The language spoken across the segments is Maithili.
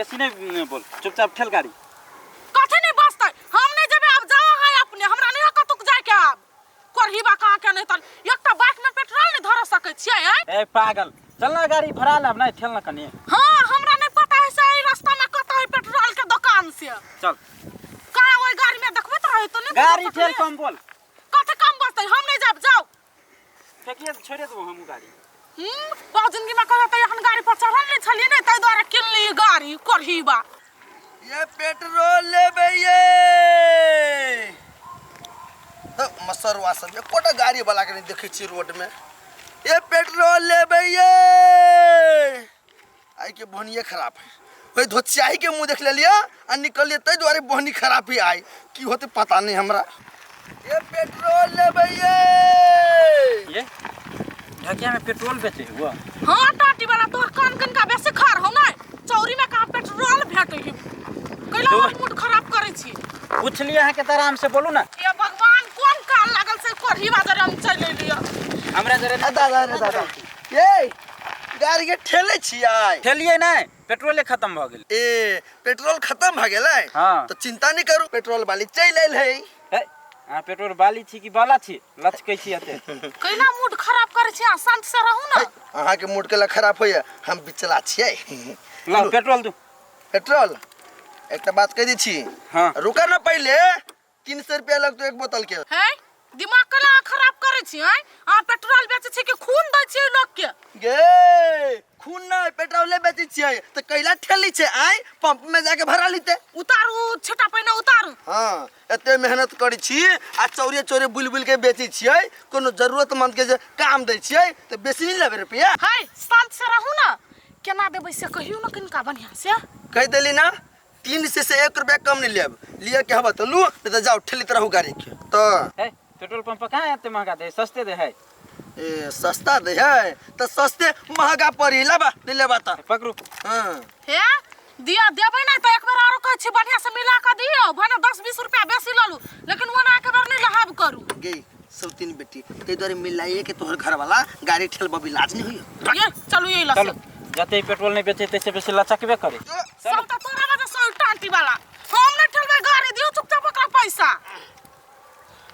बेसी नहीं बोल, चुपचाप ठेल गाड़ी। कथी नहीं बसतै? हम नहीं जेबै, आब जाओ अहाँ अपने, हमरा नहीं है कतुक जाय के। आब कोरही बा कहाँ के नहीं तन एकटा बाइक में पेट्रोल नहीं धर सकै छियै आँय? ए पागल, चल ना गाड़ी भरा लेब, नहीं ठेल ना कनी। हाँ, हमरा नहीं पता है से एहि रास्ता में कतऽ है पेट्रोल के दुकान से। चल। कहाँ ओहि गाड़ी में देखबैत रहै तो नहीं गाड़ी बुझऽ ठेल सकलियै। कम बोल। कथी कम बसतै? हम नहीं जायब, जाओ। फेकिए तऽ छोड़िए देबो हमहूँ गाड़ी। बाप जिंदगी में कहियो तऽ एहन गाड़ी पर चढ़ल नहीं छलियै ने, ताहि दुआरे किनली ई गाड़ी कोरही बा। ये पेट्रोल लेबै ये तऽ मसरुआ सब एकोटा गाड़ी वाला के नहीं देखै छियै रोड में। ये पेट्रोल लेबै ये, आइ के बोहनिए खराब है। ओहि धोचियाही के मुँह देख लेलियै आ निकललियै, ताहि दुआरे बोहनी खराब ही आइ की होतै पता नहीं हमरा। ये पेट्रोल लेबै ये। ये ढकिया में पेट्रोल बेचे हुआ। हाँ टाटी वाला, तोहर कान कनका बेसी खार हो ना, चौरी में कहाँ पेट्रोल भेटे है? कैला तो- हमर मूड खराब करै छी? पूछलिए अहाँके तऽ आराम से बोलू ना। ये भगवान, कोन काल लागल से कोढ़ी बाजार हम चलि एलियै। हमरा जरे आ दादा रे दादा, ये गाड़ी के ठेले छियै? ठेलिए नहि, पेट्रोले खत्म भऽ गेल। ए पेट्रोल खत्म भऽ गेलै? हाँ। तऽ चिंता नहीं करू, पेट्रोल वाली चलि आयल है। हे, अहाँ पेट्रोल वाली छी कि बाला छी लचकै छी एते? कैला मूड खराब करै छी? अहाँ शांत से रहू ना। अहाँके मूड केला खराब होइए? हम बिचला छियै। लाउ पेट्रोल दू। पेट्रोल एकटा बात कहि दै छी। हाँ। रुका ना, पहिले 300 रुपया लगतो एक बोतल के। है दिमाग केना अहाँ खराब करै छी? हैं, अहाँ पेट्रोल बेचै छी कि खून दै छियै लोक के? गे खून नहीं, पेट्रोले बेचै छियै तऽ कैला ठेली छै? आय पंप में जाके भरा लेते। उतारू छिटा, पहिने उतारू। हाँ, एते मेहनत करै छी आ चौरे चौरे बुलि बुलि के बेचै छियै, कोनो जरूरतमंद के जे काम दै छियै तऽ बेसी नहि लेबै रुपया। है शांत से रहू ना, केना देबै से कहियौ ना कनिका बढ़िआँ से। कहि देली ना, 300 से 1 रुपया कम नहीं लेब। लिअ के हबा तऽ लू, नहीं तऽ जाओ ठेलैत रहू गाड़ी के। तऽ हे, पेट्रोल पंप पर कहाँ एते महंगा दे, सस्ते दे है। ए सस्ता दे है तऽ सस्ते महंगा पड़ी। लेबा नहीं लेबा तऽ पकड़ू। हाँ। हे दिया, देबै नहि तऽ एक बेर आरो कहै छी, बढ़िआँ से मिला कऽ दियौ, भने 10-20 रुपया बेसी लऽ लू, लेकिन ओना एक बेर नहि लहाब करू। गे सौतीन बेटी, ताहि दुआरे मिलाइए के तोहर घरवाला गाड़ी ठेलबी लाज नहीं होइयो? ये चलू, ये चलू। लऽ जते पेट्रोल नहीं बेचे तैसे बेसी लचकबे करे। सब तऽ तोरा वजह से टांटी वाला। हम नहि ठेलबै गाड़ी, दियौ चुपचाप ओकरा पैसा।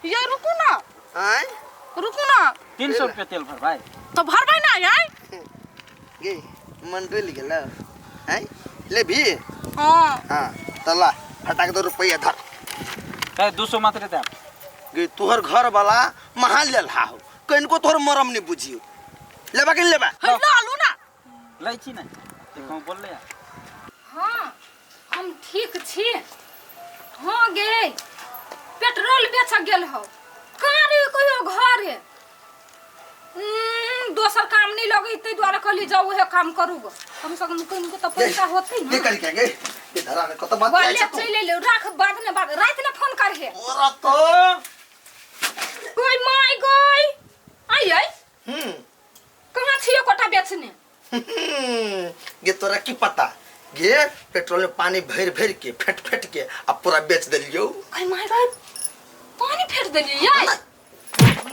ये रुकू ना। आँय? रुकू ना। 300 रुपया तेल भरबाई। तो भरबै ना आँय? गे मन डोलि गेल आँय, लेबी? हाँ। हाँ तऽ ला फटाक दो रुपैआ धर। ए 200 मात्र दे। गे तोहर घर वाला महान लेल हा हो, कनिको तोहर मरम नहीं बुझियो। लेबा कि नहीं लेबा? हे लऽ लू ना। लै छी ने कहूँ बोलले। हाँ हम ठीक छी। हाँ गे पेट्रोल बेच गेल हो, कहाँ रही कहियो घरे? दोसर काम नहीं लगे ताहि दुआरे कहली जाउ उहे काम करू गो, कम से कम कनिको तऽ पैसा होतै के ने। करी के गे ये धरा ने कत बात बोले छै तू? चलि एलियौ, राख, बाद में बात, राति ने फोन करहे। तोरा तो गोय my गोय, आइ आइ। कहाँ छियै कोटा बेचने? गे तोरा की पता गे, पेट्रोल में पानी भरि भरि के फेट फेट के आ पूरा बेच देलियौ। गय my गय, पानी फेट देलियै यार।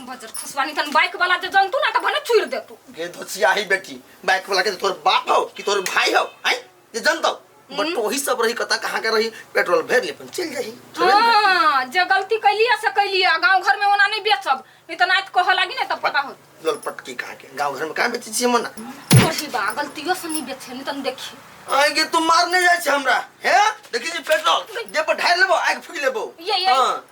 बजर खसवानी तन बाइक वाला जे जनतू ना तऽ भने चुरि देतू। गे धोसियाही बेटी, बाइक वाला के तोर बाप हो कि तोर भाई हो? आइ जे जनतौ बट वही सब रही कता कहाँ के रही, पेट्रोल भरि ले अपन चल जाही। हाँ, जे गलती कैलिए से कैलिए, गांव घर में ओना नहीं बेचब, नहीं तो नात कह लागी ने तब पता हो। ललपटकी कहाँ के गांव घर में कहाँ बेचै छियै मना? कोठी बा गलतियों से नहीं बेचे, नहीं तो देखी। आइ गे तू मारने जाइ छै हमरा? हे देखी छी पेट्रोल जे पर ढारि लेबो, आगि फूकि लेबो। ये। हाँ।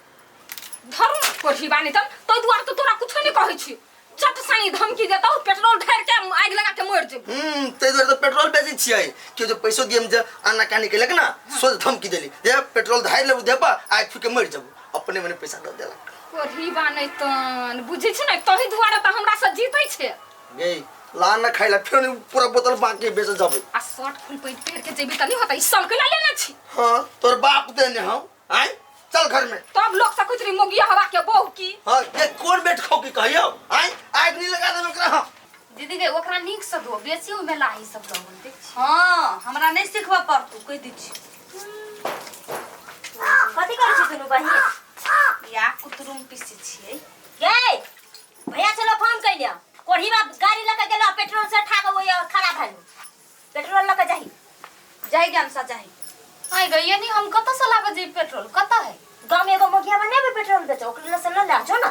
धरू कोठी बा, नहीं तो दुआर तो तोरा कुछो नहीं कहै छी, चट सानी धमकी देतौ, पेट्रोल ढारि के आगि लगा के मरि जेबौ। ताहि दुआरे तऽ पेट्रोल बेचै छियै कि जे पैसो दियम जे आना कानी केलक ना, सोझ धमकी देली जे पेट्रोल ढारि लेबो देह पर, आगि फूकि के मरि जेबो, अपने मने पैसा दऽ देलक। कोढ़ी बा नहीं तन बुझै छी ने, तही दुआरे तऽ हमरा से जीतै छै। गे ला न खाइला, फेर पूरा बोतल बाकी बेच जबै। आ शर्ट फुल पैंट पहिर के जेबी तऽ नहीं होतै, ई साल कैला लेने छी? हाँ तोर बाप देने हौ। आय चल घर में। तब लोग से कहैत रही मोगिया हवा के बहू की। हाँ ये कोन बेट खाओ की कहियो? आय आग नहीं लगा देब ओकरा। हाँ दीदी गे, ओकरा नीक से धो, बेसी ओहिमे लाही सब लगल देख छी। हाँ, हमरा नहीं सिखबऽ पड़तौ, कहि दै छी। कथी करै छी दुनू बहिन? या कुतरुम पीसै छियै। गे भैया चलो फोन कैलियो, कोढ़ी बाप गाड़ी लऽ के गेलो, पेट्रोल से ठा के ओइ खड़ा भेल, पेट्रोल लऽ के जाही। जाहि ज्ञान सा जाहि। आइ गई यानी हम कतऽ से लाबऽ जेबै पेट्रोल कतऽ है? गाँव में एगो मगिया बने पेट्रोल बेचे ओकरे से न ले जो ना।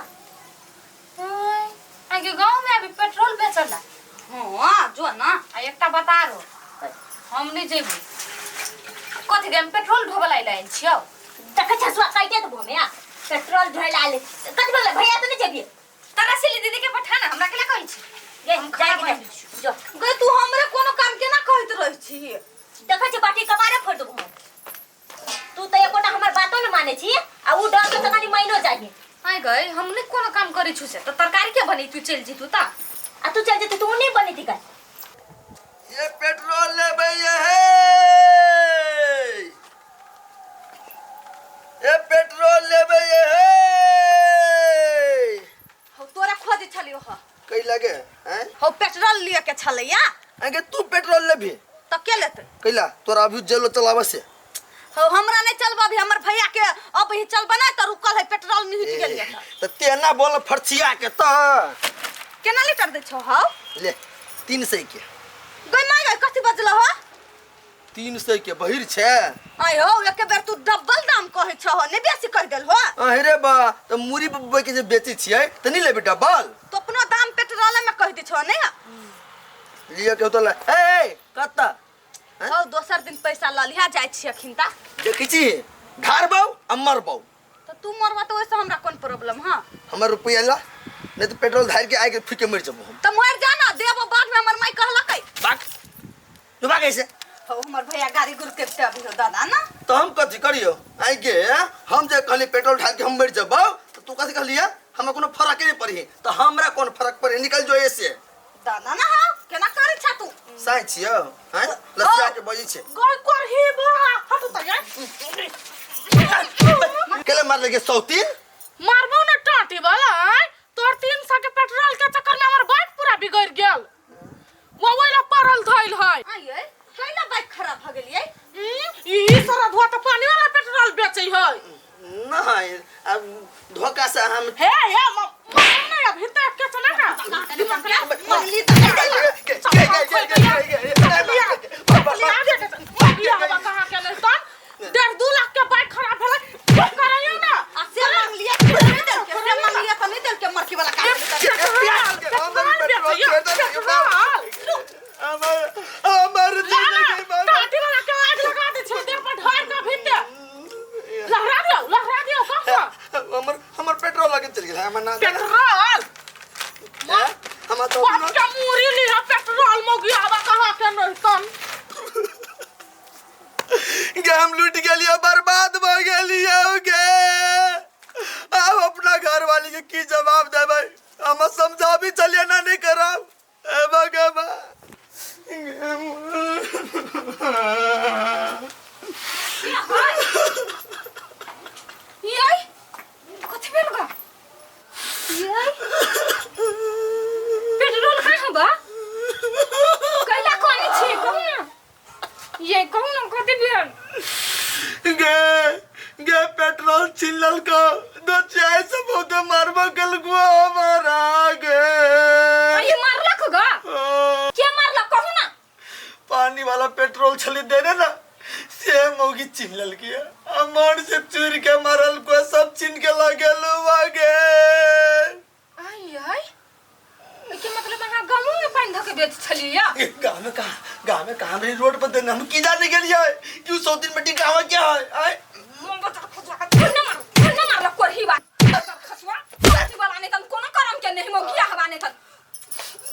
आइ के गाँव में अभी पेट्रोल बेचला। हाँ जो ना। आ एकटा बता रो हम नहीं जेबै। कथी के हम पेट्रोल ढोबला आयल छियौ? देखै छ सुआ काटे देबो हमे आ पेट्रोल ढोइ ला ले कथी बोले भैया तो नहीं जेबिए। तारा सिली दीदी के पठा ना हमरा केला कहै छी? गे हम जाय खाना के बनबै छी। जो गई तू हमरे कोनो काम केना कहैत रहै छी? देखै छी बाटी कबारे फोड़ देबो हम। तू तो एकोटा हमर बातो न माने छी आ उ डर के तो कनी माइनो चाहिए। आइ गई हम नहीं कोनो काम करै छु से त तरकारी के बनै तू चलि जेतू त। आ तू चल जेतू तू नहीं बनेती का। ये पेट्रोल लेबै ये हे, ये पेट्रोल लेबै ये हे। हो तोरा खोज छलियो ह। कै लगे हैं? हो पेट्रोल लिए के छलैया। अगे तू पेट्रोल लेबी त के लेतै? कैला तोरा अभी जेलो चलाबे से। हो हमरा नहीं चलबा अभी हमर भैया के अब ही चलबा ना त रुकल है पेट्रोल निहिट गेल ये। त तेना बोल फरछिया के त केना लीटर दै छौ हौ? ले 300 के। गई माय गई कथी बजल हो? 300 के बहिर छे। आय हो एके बेर तू डबल दाम कहै छौ नहीं बेसी कह देल हो। अरे बा त मुरी बब्बे के जे बेचै छियै त नहीं लेबी डबल? तो अपनो दाम पेट्रोल में कह दै छौ नहीं? लिया के होतल ए कत्ता हौ दोसर दिन पैसा ल लिहा जाइ छी अखिन ता। देखै छी धार बाऊ आ मर बाऊ। त तू मरबा त ओइसे हमरा कोन प्रॉब्लम? हां हमर रुपया ला नहीं तो पेट्रोल धार के आइ के फूके मर जबो हम। त मर जा ना देबो बाद में हमर माई कहलकै। बाक जो बाक ऐसे। हौ हमर भैया गाड़ी गुर के ते अभी हो दादा ना। तो हम कथी करियो आइ के हम जे कहली पेट्रोल ढाल के हम मर जबो त तू कथी कहलिया हमरा कोनो फर्क नहीं पड़ी त हमरा कोन फर्क पड़ी निकल जो ऐसे। दादा ना हौ केना करै छ तू? साइ छियो हैं लसिया के बजै छै। गई करही बा हट त यार। केले मार लगे सौतीन? मारबो ना टाटी वाला तोर 300 के पेट्रोल के चक्कर में हमर बाइक पूरा बिगड़ गेल। वो ओइला पड़ल धइल है। आइए कैला बाइक खराब भ गेलियै? ई सारा धोआ त पानी वाला पेट्रोल बेचै है। नहीं अब धोखा से हम हे हे नहीं अभी तक के चला ना मरली त डेढ़ 2 लाख के बाइक खराब भेलै करैयो ना। आ से मांगलियै नहीं देलकै से मांगलियै त नहीं देलकै मरकी वाला काम। टाटी वाला के आग लगा दै छै देह पर ढार के भीतर लहरा दियौ लहरा दियौ कहाँ हमर हमर पेट्रोल लगे चल गेल हमर ना पेट्रोल हम तो बाप के मूरी लिहा पेट्रोल मोगी आवा कहाँ के नहीं तन। गे हम लूट गेलियो बर्बाद भ गेलियो गे। अब अपना घर वाली के की जवाब देबै? हम समझाबी चलिए ना नहीं करब ए भगवान। ये कथी भेल गा? ये पेट्रोल कहाँ बा? कैला कोनी छी कहू ना। ये कहू ना कथी भेल? गे गे पेट्रोल छिनल को दो चाय से बहुत मारबो कल को हमारा गे। ये मारलक गा? के मारलक कहू ना? पानी वाला पेट्रोल छली देने ना से मौगी छिनल किया अमर से चूर के मारल को सब छीन के लगेलु गे। आई आई के मतलब अहाँ गाँव में पानी धके बेच छलिया? गाँव में कहाँ गाँव में कहाँ मेरी रोड पर देना हम की जाने के लिए क्यों 100 दिन में गाँव क्या है? आए खसुआ ना मार ना मारलक कोरही बा खसुआ कोरही वाला नहीं तन कोनो करम के नहीं मौगिया हवा नहीं तन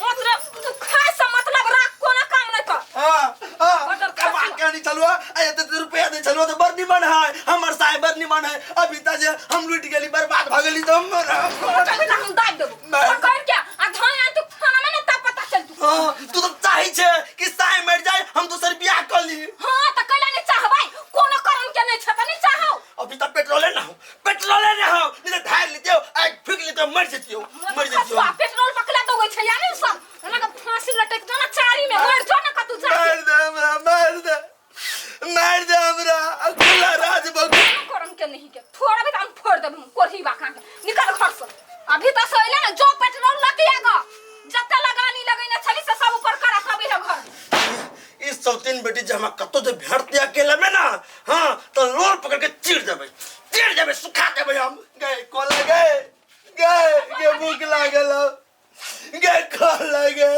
मतलब तू खाए से मतलब राख कोनो काम नहीं कर। हां हां कमा के नहीं चलवा अरे तो रुपया दे चलवा तो बड़ निमन है हमर साहब बड़ निमन है। अभी ता जे हम लूट गेली बर्बाद भ गेली तो हम हम दाब देबो पकड़ के आ धान आ तू खाना में ना तब पता चल तू। हां तू तो चाहि छे कि साहब मर जाए हम दोसर बियाह कर ली। हां त कैला नहीं चाहबै कोनो करम के नहीं छ त नहीं चाहौ। अभी तक पेट्रोल ना हो पेट्रोल ना हो नहीं तो धार लेते हो आग फेंक लेते हो मर जतियो मर जतियो। पेट्रोल पकड़ा दोगे छै यानी सब हमरा के फांसी लटक दो ना चारी में मर जो ना कतू जा। मार दे हमरा मार दे मार दे हमरा खुला राज बग करम के नहीं के थोड़ा भी हम फोड़ देब हम कोरही बाका के निकल घर से। अभी तो सोइले ना जो पेट्रोल लग आगा जत्ता लगानी लगैने छली से सब ऊपर करा सब है घर। इस सौतीन बेटी जे हमरा कतौ जे भेटतै अकेले में ना, हाँ तो लोर पकड़ के चीर देबै, चीर देबै, सुखा देबै हम। गए कोला गए गए गे भूख लागल हौ, गे खा लगे।